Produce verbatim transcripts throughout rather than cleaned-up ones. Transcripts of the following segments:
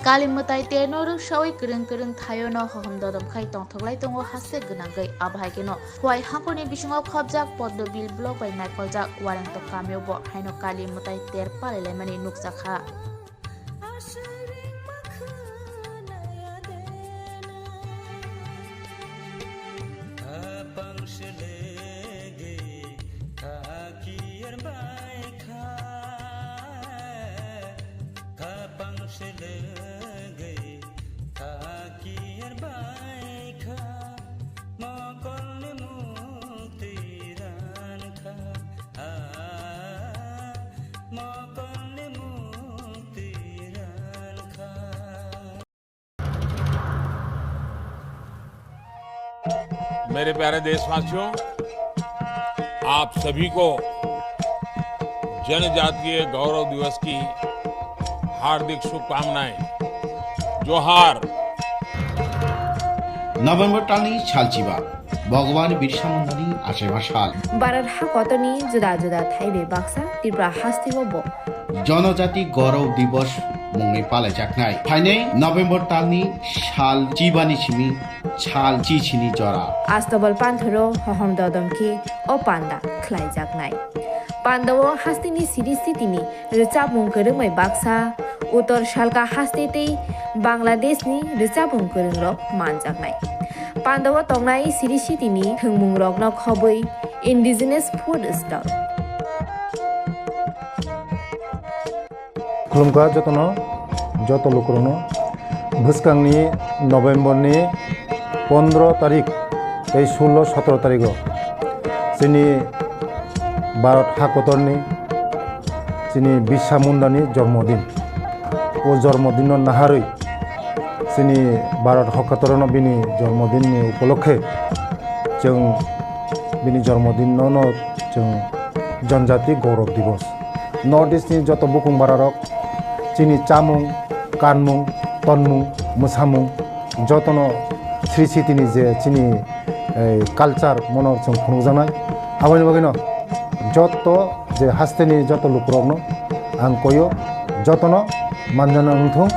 Kali mwtai terno rwksaui kwrwng kwrwng thaio no hohom dodom khai tongthoklai tongo haste gwnangwi. Abo hai kheno Khowai hangkhorni bisingo khopjak Poddobil block bai naikoljak Warengtok kamio bo haino kali mwtai ter palailaimani nukjakha. Khapang selege thaki erbai kha, khapang selege thaki erbai kha, mokolni mukti ran kha, ah, mokolni mukti ran kha. मेरे प्यारे देशवासियों, आप सभी को जनजातीय गौरव दिवस की हार्दिक शुभकामनाएं। जोहार। November talni salchiba, Bhagwan Birsa Mundani achaiba sal. Bharat hakotorni juda juda thaibai baksa Tripura hasteo bo Janajati Gaurav Divas mungwi palaijaknai. Phainai November talni sal chibani simi sal chichini jora. Astobal panthoro hohom dodom khe o panda khlaijaknai. Pandao hasteni siri sitini rwchapmung kwrwngbai baksa, Uttor Salka haste tei Bangladeshni rwchapmung kwrwngrok manjaknai. Pandao tongnai siri sitini thwngmungrokno khobwi indigenous food stall. Khulumkha jotono, joto lukurokno. Bwskangni November ni pondro tarik tei sullo sotro tarigo chini Bharat hakotorni chini Birsa Mundani jormodin. O jormodinno naharwi chini Bharat hakotorno bini jormodinni upolokhe chwng bini jormodinno no chwng Janjati Gaurav Divas. North East ni joto bukung bararok chini chamung, kanmung, tonmung, mwsamung jotono sri sitini je chini, eh, culture mono chwng phunukjaknai. Aboni bagwino joto je hasteni joto lukurokno ang koyo, jotono manjana wngthung,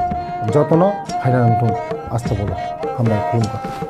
jotono phaina wngthung. Astobolo hambai khulumkha.